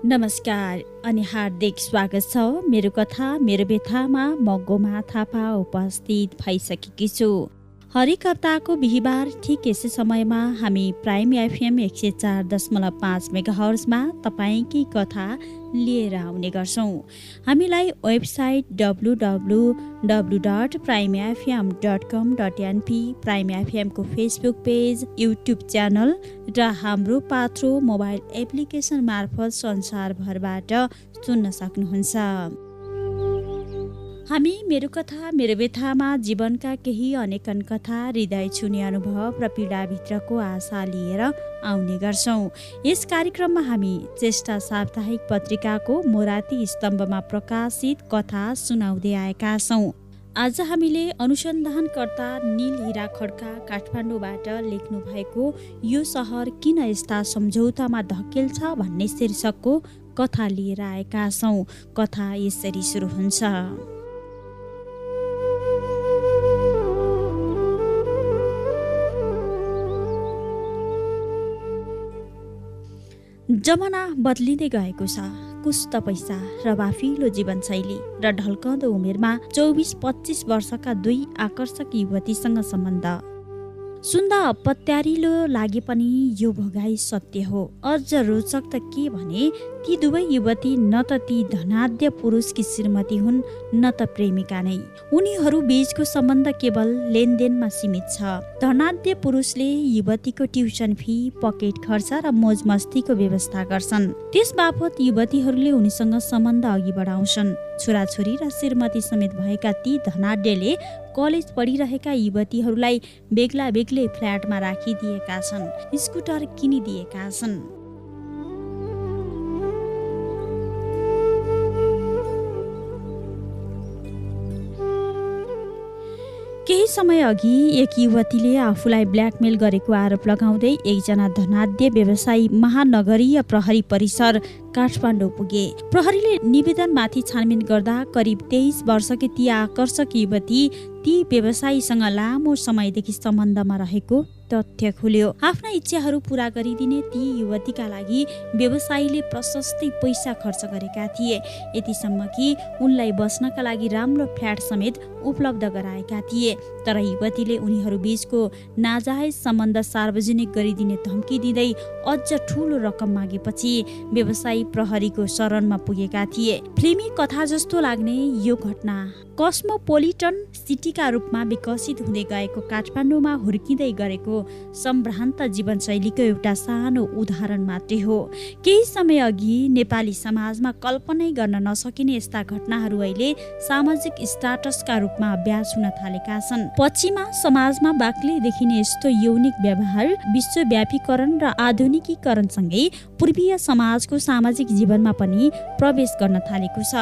नमस्कार अनि हार्दिक स्वागत छ मेरो कथा मेरो व्यथामा म गोमा थापा उपस्थित भइसकेकी छु। हरेक हप्ताको बिहिबार ठिक यसै समयमा हामी प्राइम एफएम 104.5 मेगाहर्जमा तपाईँकै कथा लिएर आउने गर्छौँ। हामीलाई वेबसाइट www.primefm.com.np, प्राइम एफएमको फेसबुक पेज, युट्युब च्यानल र हाम्रो पात्रो मोबाइल एप्लिकेसन मार्फत संसारभरबाट सुन्न सक्नुहुन्छ। हामी मेरो कथा मेरो व्यथामा जीवनका केही अनेकन कथा, हृदय छुने अनुभव र पीडाभित्रको आशा लिएर आउने गर्छौँ। यस कार्यक्रममा हामी चेष्टा साप्ताहिक पत्रिकाको मोराती स्तम्भमा प्रकाशित कथा सुनाउँदै आएका छौँ। आज हामीले अनुसन्धानकर्ता नील हीरा खड्का काठमाडौँबाट लेख्नु भएको यो सहर किन यस्ता सम्झौतामा धकेल्छ भन्ने शीर्षकको कथा लिएर आएका छौँ। कथा यसरी सुरु हुन्छ। जमाना बदलिँदै गएको छ। कुछ त पैसा र बाफिलो जीवनशैली र ढल्कँदो उमेरमा 24-25 वर्षका दुई आकर्षक युवतीसँग सम्बन्ध। सुन्दा अपत्यारिलो लागे पनि यो भोगाई सत्य हो। अझ रोचक त के भने ती दुवै युवती न त ती धनाढ्य पुरुषकी श्रीमती हुन् न त प्रेमिका नै। उनीहरू बीचको सम्बन्ध केवल लेनदेनमा सीमित छ। धनाढ्य पुरुषले युवतीको ट्युसन फी, पकेट खर्च र मोज मस्तीको व्यवस्था गर्छन्। त्यसबापत युवतीहरूले उनीसँग सम्बन्ध अघि बढाउँछन्। छोराछोरी र श्रीमती समेत भएका ती धनाढ्यले कलेज पढिरहेका युवतीहरूलाई बेग्ला बेग्लै फ्ल्याटमा राखिदिएका छन्, स्कुटर किनिदिएका छन्। केही समय अघि एक युवतीले आफूलाई ब्ल्याकमेल गरेको आरोप लगाउँदै एकजना धनाढ्य व्यवसायी महानगरीय प्रहरी परिसर काठमाडौँ पुगे। प्रहरीले निवेदनमाथि छानबिन गर्दा करिब 23 वर्षकी ती आकर्षक युवती ती व्यवसायीसँग लामो समयदेखि सम्बन्धमा रहेको तथ्य खुल्यो। आफ्ना इच्छाहरू पूरा गरिदिने ती युवतीका लागि व्यवसायीले प्रशस्तै पैसा खर्च गरेका थिए। यतिसम्म कि उनलाई बस्नका लागि राम्रो फ्ल्याट समेत उपलब्ध गराएका थिए। तर युवतीले उनीहरू बीचको नाजायज सम्बन्ध सार्वजनिक गरिदिने धम्की दिँदै अझ ठूलो रकम मागेपछि व्यवसायी प्रहरीको शरणमा पुगेका थिए। फिल्मी कथा जस्तो लाग्ने यो घटना कस्मोपोलिटन सिटीका रूपमा विकसित हुँदै गएको काठमाडौँमा हुर्किँदै गरेको सम्भ्रान्त जीवनशैलीको एउटा सानो उदाहरण मात्रै हो। केही समय अघि नेपाली समाजमा कल्पनै गर्न नसकिने यस्ता घटनाहरू अहिले सामाजिक स्टाटसका रूपमा अभ्यास हुन थालेका छन्। पश्चिमा समाजमा बाक्लै देखिने यस्तो यौनिक व्यवहार विश्वव्यापीकरण र आधुनिकीकरणसँगै पूर्वीय समाजको सामाजिक जीवनमा पनि प्रवेश गर्न थालेको छ।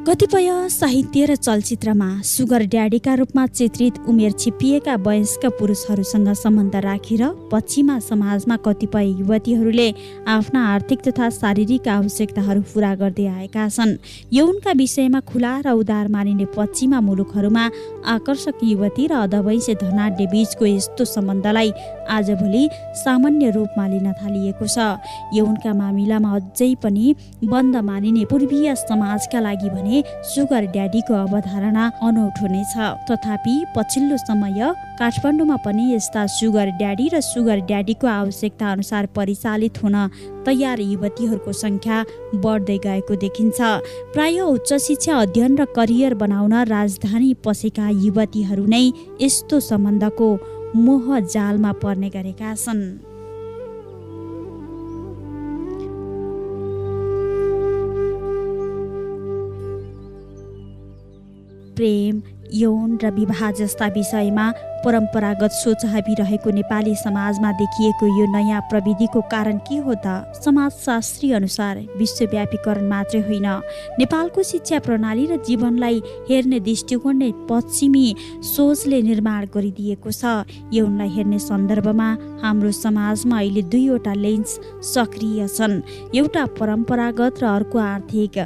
कतिपय साहित्य र चलचित्रमा सुगर ड्याडीका रूपमा चित्रित उमेर छिप्पिएका वयस्क पुरुषहरूसँग सम्बन्ध राखेर पश्चिमा समाजमा कतिपय युवतीहरूले आफ्ना आर्थिक तथा शारीरिक आवश्यकताहरू पूरा गर्दै आएका छन्। यौनका विषयमा खुला र उदार मानिने पश्चिमा मुलुकहरूमा आकर्षक युवती र अधवैंसे धनाढ्य बीचको यस्तो सम्बन्धलाई आजभोलि सामान्य रूपमा लिन थालिएको छ। यौनका मामिलामा अझै पनि बन्द मानिने पूर्वीय समाजका लागि भने सुगर ड्याडीको अवधारणा अनौठो नै छ। तथापि पछिल्लो समय काठमाडौँमा पनि यस्ता सुगर ड्याडी र सुगर ड्याडीको आवश्यकता अनुसार परिचालित हुन तयार युवतीहरूको संख्या बढ्दै गएको देखिन्छ। प्राय उच्च शिक्षा अध्ययन र करियर बनाउन राजधानी पसेका युवतीहरू नै यस्तो सम्बन्धको मोह जालमा पर्ने गरेका छन्। प्रेम, यौन र विवाह जस्ता विषयमा परम्परागत सोच हावी रहेको नेपाली समाजमा देखिएको यो नयाँ प्रविधिको कारण के हो त? समाजशास्त्री अनुसार विश्वव्यापीकरण मात्रै होइन, नेपालको शिक्षा प्रणाली र जीवनलाई हेर्ने दृष्टिकोण नै पश्चिमी सोचले निर्माण गरिदिएको छ। यौनलाई हेर्ने सन्दर्भमा हाम्रो समाजमा अहिले दुईवटा लेन्स सक्रिय छन्, एउटा परम्परागत र अर्को आर्थिक।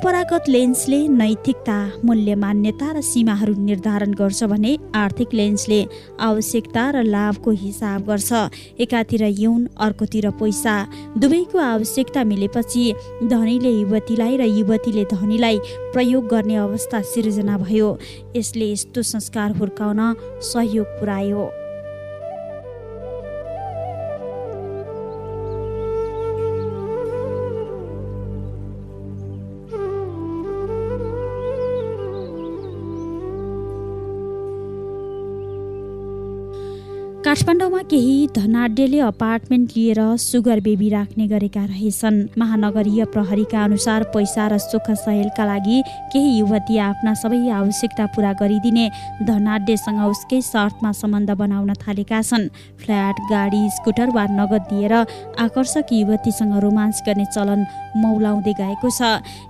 परम्परागत लेन्सले नैतिकता, मूल्य मान्यता र सीमाहरू निर्धारण गर्छ भने आर्थिक लेन्सले आवश्यकता र लाभको हिसाब गर्छ। एकातिर यौन, अर्कोतिर पैसा। दुवैको आवश्यकता मिलेपछि धनीले युवतीलाई र युवतीले धनीलाई प्रयोग गर्ने अवस्था सिर्जना भयो। यसले यस्तो संस्कार हुर्काउन सहयोग पुर्यायो। काठमाडौँमा केही धनाढ्यले अपार्टमेन्ट लिएर सुगर बेबी राख्ने गरेका रहेछन्। महानगरीय प्रहरीका अनुसार पैसा र सुख सहेलका लागि केही युवती आफ्ना सबै आवश्यकता पूरा गरिदिने धनाढ्यसँग उसकै शर्तमा सम्बन्ध बनाउन थालेका छन्। फ्ल्याट, गाडी, स्कुटर वा नगद दिएर आकर्षक युवतीसँग रोमान्स गर्ने चलन मौलाउँदै गएको छ।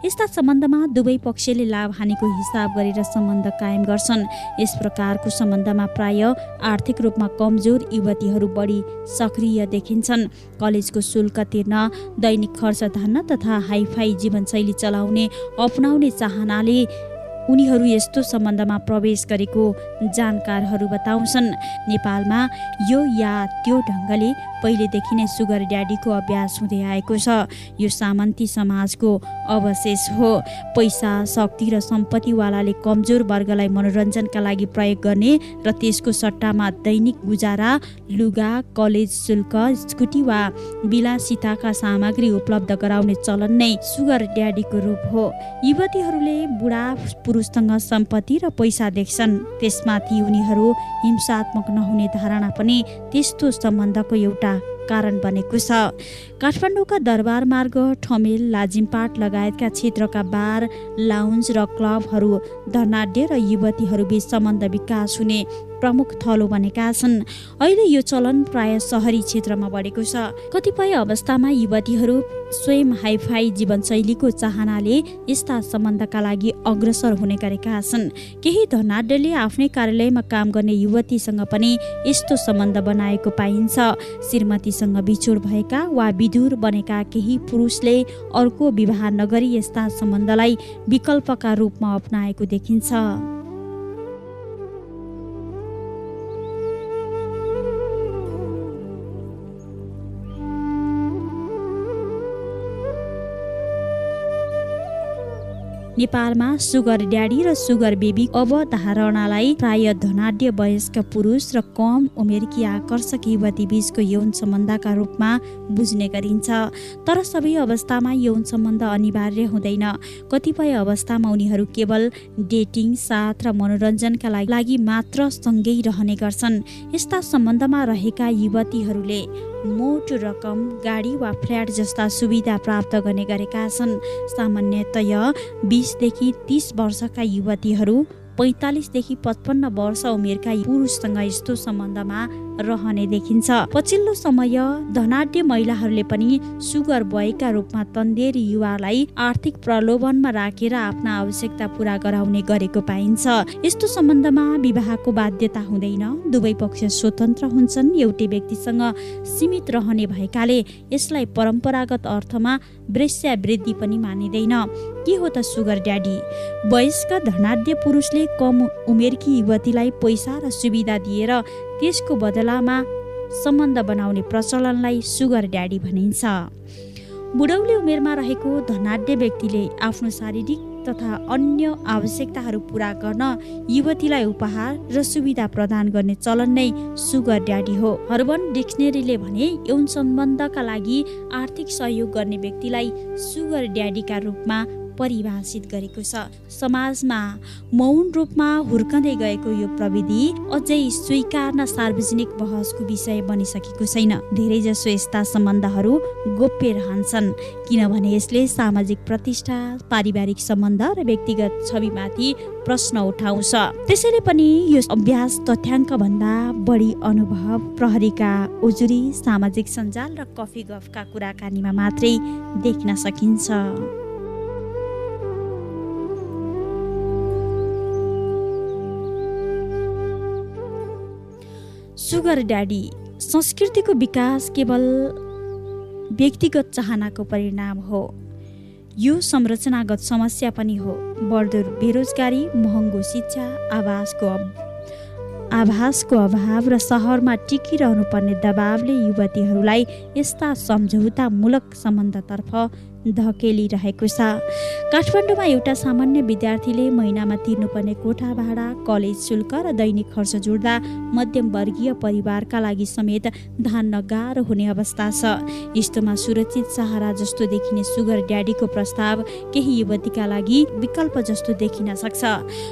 यस्ता सम्बन्धमा दुवै पक्षले लाभ हानिको हिसाब गरेर सम्बन्ध कायम गर्छन्। यस प्रकारको सम्बन्धमा प्राय आर्थिक रूपमा कमजोर युवतीहरू बढी सक्रिय देखिन्छन्। कलेजको शुल्क तिर्न, दैनिक खर्च धान्न तथा हाइफाई जीवनशैली चलाउने अपनाउने चाहनाले उनीहरू यस्तो सम्बन्धमा प्रवेश गरेको जानकारहरू बताउँछन्। नेपालमा यो या त्यो ढङ्गले पहिलेदेखि नै सुगर ड्याडीको अभ्यास हुँदै आएको छ। यो सामन्ती समाजको अवशेष हो। पैसा, शक्ति र सम्पत्तिवालाले कमजोर वर्गलाई मनोरञ्जनका लागि प्रयोग गर्ने र त्यसको सट्टामा दैनिक गुजारा, लुगा, कलेज शुल्क, स्कुटी वा विलासिताका सामग्री उपलब्ध गराउने चलन नै सुगर ड्याडीको रूप हो। युवतीहरूले बुढा पुरुषसँग सम्पत्ति र पैसा देख्छन्। त्यसमाथि उनीहरू हिंसात्मक नहुने धारणा पनि त्यस्तो सम्बन्धको एउटा कारण बनेको छ। काठमाडौँका दरबार मार्ग, ठमेल, लाजिमपाट लगायतका क्षेत्रका बार, लाउन्ज र क्लबहरू धनाढ्य र युवतीहरूबीच सम्बन्ध विकास हुने प्रमुख थलो बनेका छन्। अहिले यो चलन प्राय सहरी क्षेत्रमा बढेको छ। कतिपय अवस्थामा युवतीहरू स्वयं हाइफाई जीवनशैलीको चाहनाले यस्ता सम्बन्धका लागि अग्रसर हुने गरेका छन्। केही धनाढ्यले आफ्नै कार्यालयमा काम गर्ने युवतीसँग पनि यस्तो सम्बन्ध बनाएको पाइन्छ। श्रीमतीसँग बिछोड भएका वा विधुर बनेका केही पुरुषले अर्को विवाह नगरी यस्ता सम्बन्धलाई विकल्पका रूपमा अपनाएको देखिन्छ। नेपालमा सुगर ड्याडी र सुगर बेबी अवधारणालाई प्राय धनाढ्य वयस्क पुरुष र कम उमेरकी आकर्षक युवती बीचको यौन सम्बन्धका रूपमा बुझ्ने गरिन्छ। तर सबै अवस्थामा यौन सम्बन्ध अनिवार्य हुँदैन। कतिपय अवस्थामा उनीहरू केवल डेटिङ, साथ र मनोरञ्जनका लागि मात्र सँगै रहने गर्छन्। यस्ता सम्बन्धमा रहेका युवतीहरूले मोटो रकम, गाडी वा फ्ल्याट जस्ता सुविधा प्राप्त गर्ने गरेका छन्। सामान्यतया 20 देखि 30 वर्षका युवतीहरू 45 देखि 55 वर्ष उमेरका पुरुषसँग यस्तो सम्बन्धमा रहने देखिन्छ। पछिल्लो समय धनाढ्य महिलाहरूले पनि सुगर बोयका रूपमा तन्देरी युवालाई आर्थिक प्रलोभनमा राखेर आफ्ना आवश्यकता पूरा गराउने गरेको पाइन्छ। यस्तो सम्बन्धमा विवाहको बाध्यता हुँदैन। दुवै पक्ष स्वतन्त्र हुन्छन्। एउटै व्यक्तिसँग सीमित रहने भएकाले यसलाई परम्परागत अर्थमा वेश्यावृत्ति पनि मानिँदैन। के हो त सुगर ड्याडी? वयस्क धनाढ्य पुरुषले कम उमेरकी युवतीलाई पैसा र सुविधा दिएर त्यसको बदलामा सम्बन्ध बनाउने प्रचलनलाई सुगर ड्याडी भनिन्छ। बुढौली उमेरमा रहेको धनाढ्य व्यक्तिले आफ्नो शारीरिक तथा अन्य आवश्यकताहरू पूरा गर्न युवतीलाई उपहार र सुविधा प्रदान गर्ने चलन नै सुगर ड्याडी हो। अर्बन डिक्सनेरीले भने यौन सम्बन्धका लागि आर्थिक सहयोग गर्ने व्यक्तिलाई सुगर ड्याडीका रूपमा परिभाषित गरेको छ। समाजमा मौन रूपमा हुर्कँदै गएको यो प्रविधि अझै स्वीकार्न सार्वजनिक बहसको विषय बनिसकेको छैन। धेरैजसो यस्ता सम्बन्धहरू गोप्य रहन्छन् किनभने यसले सामाजिक प्रतिष्ठा, पारिवारिक सम्बन्ध र व्यक्तिगत छविमाथि प्रश्न उठाउँछ। त्यसैले पनि यो अभ्यास तथ्याङ्क भन्दा बढी अनुभव, प्रहरीका उजुरी, सामाजिक सञ्जाल र कफी गफका कुराकानीमा मात्रै देख्न सकिन्छ। सुगर ड्याडी संस्कृतिको विकास केवल व्यक्तिगत चाहनाको परिणाम हो यो संरचनागत समस्या पनि हो। बढ्दो बेरोजगारी, महँगो शिक्षा, आवासको अभाव र सहरमा टिकिरहनु पर्ने दबावले युवतीहरूलाई यस्ता सम्झौतामूलक सम्बन्धतर्फ धकेलिरहेको छ। काठमाडौँमा एउटा सामान्य विद्यार्थीले महिनामा तिर्नुपर्ने कोठा भाडा, कलेज शुल्क र दैनिक खर्च जोड्दा मध्यमवर्गीय परिवारका लागि समेत धान्न गाह्रो हुने अवस्था छ। यस्तोमा सुरक्षित सहारा जस्तो देखिने सुगर ड्याडीको प्रस्ताव केही युवतीका लागि विकल्प जस्तो देखिन सक्छ।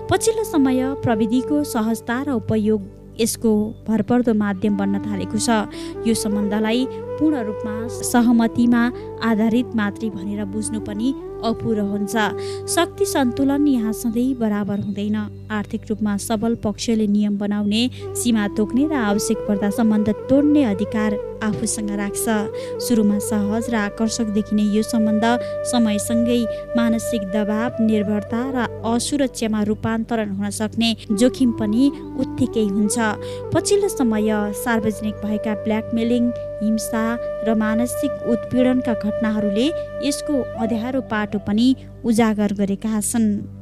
पछिल्लो समय प्रविधिको सहजता र उपयोग यसको भरपर्दो माध्यम बन्न थालेको छ। यो सम्बन्धलाई पूर्ण रूपमा सहमतिमा आधारित मात्रै भनेर बुझ्नु पनि अपुरो हुन्छ। शक्ति सन्तुलन यहाँ सधैँ बराबर हुँदैन। आर्थिक रूपमा सबल पक्षले नियम बनाउने, सीमा तोक्ने र आवश्यक पर्दा सम्बन्ध तोड्ने अधिकार आफूसँग राख्छ। सुरुमा सहज र आकर्षक देखिने यो सम्बन्ध समयसँगै मानसिक दबाव, निर्भरता र असुरक्षामा रूपान्तरण हुन सक्ने जोखिम पनि उत्तिकै हुन्छ। पछिल्लो समय सार्वजनिक भएका ब्ल्याकमेलिङ, हिंसा र मानसिक उत्पीडनका घटनाहरूले यसको अँध्यारो पाटो पनि उजागर गरेका छन्।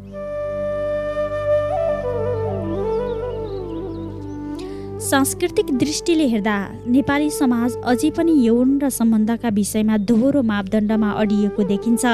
सांस्कृतिक दृष्टिले हेर्दा नेपाली समाज अझै पनि यौन र सम्बन्धका विषयमा दोहोरो मापदण्डमा अडिएको देखिन्छ।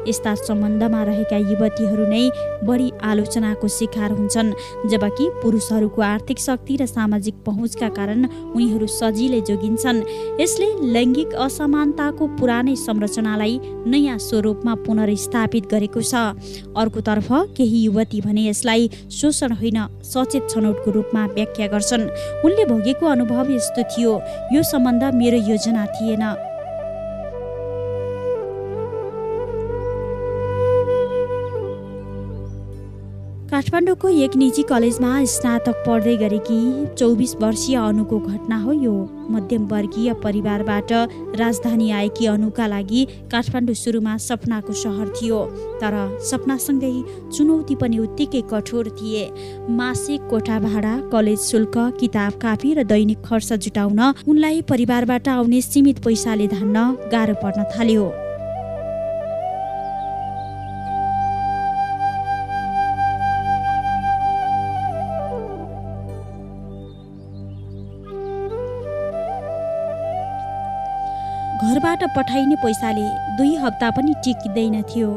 यस्ता सम्बन्धमा रहेका युवतीहरू नै बढी आलोचनाको शिकार हुन्छन्, जबकि पुरुषहरूको आर्थिक शक्ति र सामाजिक पहुँचका कारण उनीहरू सजिलै जोगिन्छन्। यसले लैङ्गिक असमानताको पुरानै संरचनालाई नयाँ स्वरूपमा पुनर्स्थापित गरेको छ। अर्कोतर्फ केही युवती भने यसलाई शोषण होइन, सचेत छनौटको रूपमा व्याख्या गर्छन्। उनले भोगेको अनुभव यस्तो थियो, यो सम्बन्ध मेरो योजना थिएन। काठमाडौँको एक निजी कलेजमा स्नातक पढ्दै गरेकी 24 वर्षीय अनुको घटना हो यो। मध्यमवर्गीय परिवारबाट राजधानी आएकी अनुका लागि काठमाडौँ सुरुमा सपनाको सहर थियो, तर सपनासँगै चुनौती पनि उत्तिकै कठोर थिए। मासिक कोठा भाडा, कलेज शुल्क, किताब कापी र दैनिक खर्च जुटाउन उनलाई परिवारबाट आउने सीमित पैसाले धान्न गाह्रो पर्न थाल्यो। घरबाट पठाइने पैसाले 2 हप्ता पनि टिक्दैन थियो।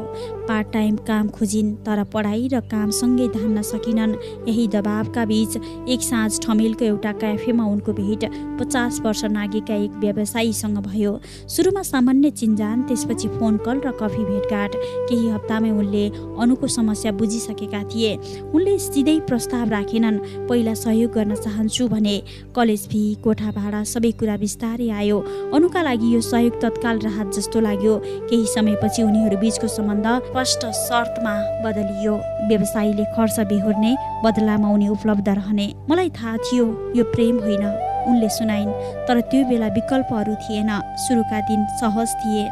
पार्ट टाइम काम खोजिन्, तर पढाइ र कामसँगै धान्न सकिनन्। यही दबावका बीच एक साँझ ठमेलको एउटा क्याफेमा उनको भेट 50 वर्ष नागेका एक व्यवसायीसँग भयो। सुरुमा सामान्य चिन्जान, त्यसपछि फोन कल र कफी भेटघाट। केही हप्तामै उनले अनुको समस्या बुझिसकेका थिए। उनले सिधै प्रस्ताव राखेनन्, पहिला सहयोग गर्न चाहन्छु भने। कलेज फी, कोठा भाडा सबै कुरा बिस्तारै आयो। अनुका लागि यो सहयोग तत्काल राहत जस्तो लाग्यो। केही समयपछि उनीहरू बीचको सम्बन्ध स्पष्ट शर्तमा बदलियो। व्यवसायीले खर्च बेहोर्ने, बदलामा उनी उपलब्ध रहने। मलाई थाहा थियो यो प्रेम होइन, उनले सुनाइन्, तर त्यो बेला विकल्पहरू थिएन। सुरुका दिन सहज थिए।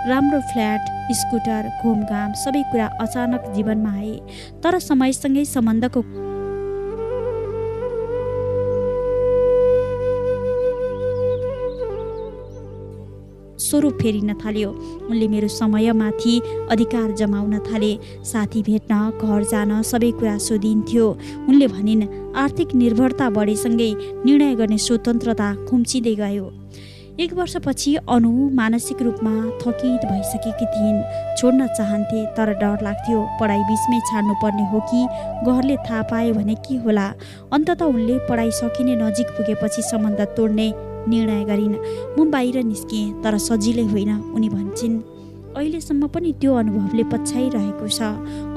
राम्रो फ्ल्याट, स्कुटर, घुमघाम सबै कुरा अचानक जीवनमा आए। तर समयसँगै सम्बन्धको स्वरूप फेरिन थाल्यो। उनले मेरो समयमाथि अधिकार जमाउन थाले। साथी भेट्न, घर जान सबै कुरा सोधिन्थ्यो। उनले भनिन्, आर्थिक निर्भरता बढेसँगै निर्णय गर्ने स्वतन्त्रता खुम्चिँदै गयो। 1 वर्षपछि अनु मानसिक रूपमा थकित भइसकेकी थिइन्। छोड्न चाहन्थे, तर डर लाग्थ्यो। पढाइ बीचमै छाड्नुपर्ने हो कि घरले थाहा पायो भने के होला। अन्ततः उनले पढाइ सकिने नजिक पुगेपछि सम्बन्ध तोड्ने निर्णय गरिन्। म बाहिर निस्केँ, तर सजिलै होइन, उनी भन्छन्। अहिलेसम्म पनि त्यो अनुभवले पछ्याइरहेको छ।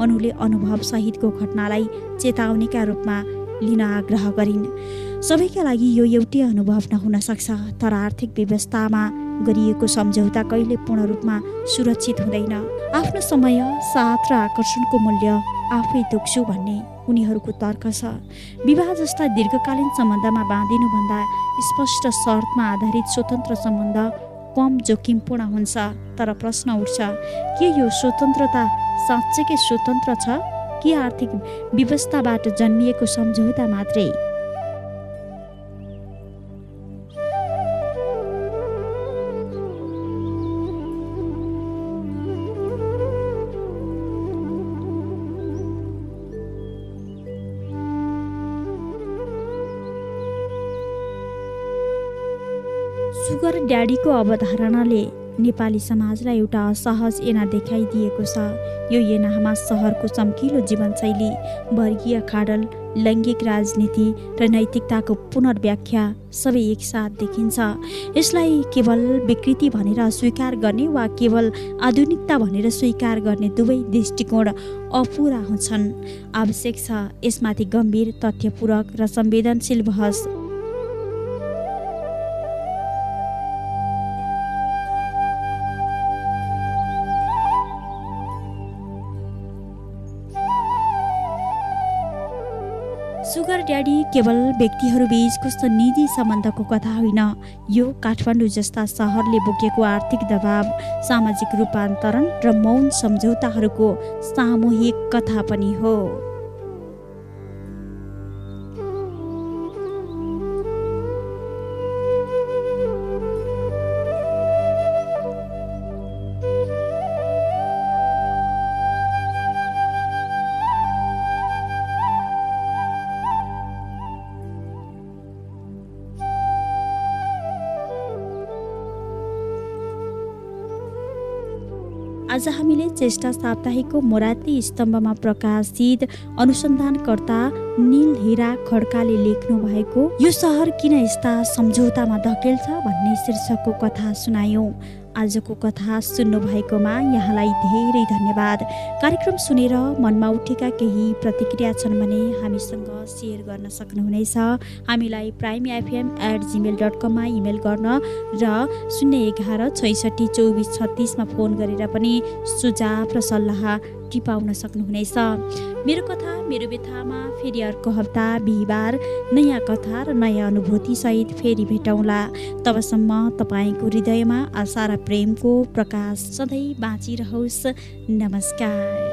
अनुले अनुभव सहितको घटनालाई चेतावनीका रूपमा लिन आग्रह गरिन्। सबैका लागि यो एउटै अनुभव नहुन सक्छ, तर आर्थिक व्यवस्थामा गरिएको सम्झौता कहिले पूर्ण रूपमा सुरक्षित हुँदैन। आफ्नो समय, साथ र आकर्षणको मूल्य आफै तोक्छु भन्ने उनीहरूको तर्क छ। विवाह जस्ता दीर्घकालीन सम्बन्धमा बाँधिनुभन्दा स्पष्ट शर्तमा आधारित स्वतन्त्र सम्बन्ध कम जोखिमपूर्ण हुन्छ। तर प्रश्न उठ्छ, के यो स्वतन्त्रता साँच्चैकै स्वतन्त्र छ कि आर्थिक व्यवस्थाबाट जन्मिएको सम्झौता मात्रै? सुगर ड्याडीको अवधारणाले नेपाली समाजलाई एउटा असहज ऐना देखाइदिएको छ। यो ऐनामा सहरको चम्किलो जीवनशैली, वर्गीय खाडल, लैङ्गिक राजनीति र नैतिकताको पुनर्व्याख्या सबै एकसाथ देखिन्छ। यसलाई केवल विकृति भनेर स्वीकार गर्ने वा केवल आधुनिकता भनेर स्वीकार गर्ने दुवै दृष्टिकोण अपुरा हुन्छन्। आवश्यक छ यसमाथि गम्भीर, तथ्यपूरक र संवेदनशील बहस। सुगर ड्याडी केवल व्यक्तिहरूबीच कस्तो निजी सम्बन्धको कथा होइन, यो काठमाडौँ जस्ता सहरले बोकेको आर्थिक दबाव, सामाजिक रूपान्तरण र मौन सम्झौताहरूको सामूहिक कथा पनि हो। आज हामीले चेष्टा साप्ताहिकको मोराती स्तम्भमा प्रकाशित अनुसन्धानकर्ता नील हीरा खड्काले लेख्नु भएको यो सहर किन यस्ता सम्झौतामा धकेल्छ भन्ने शीर्षकको कथा सुनायौं। आजको कथा सुन्नु भएकोमा यहाँलाई धेरै धन्यवाद। कार्यक्रम सुनेर मनमा उठेका केही प्रतिक्रिया छन् भने हामीसँग सेयर गर्न सक्नुहुनेछ। हामीलाई primefm@gmail.com मा इमेल गर्न र 011 66 24 36 मा फोन गरेर पनि सुझाव र सल्लाह टिपाउन सक्नुहुनेछ। मेरो कथा मेरो व्यथामा फेरि अर्को हप्ता बिहिबार नयाँ कथा र नयाँ अनुभूति सहित फेरि भेटौँला। तबसम्म तपाईँको हृदयमा आशा र प्रेमको प्रकाश सधैँ बाँचिरहोस्। नमस्कार।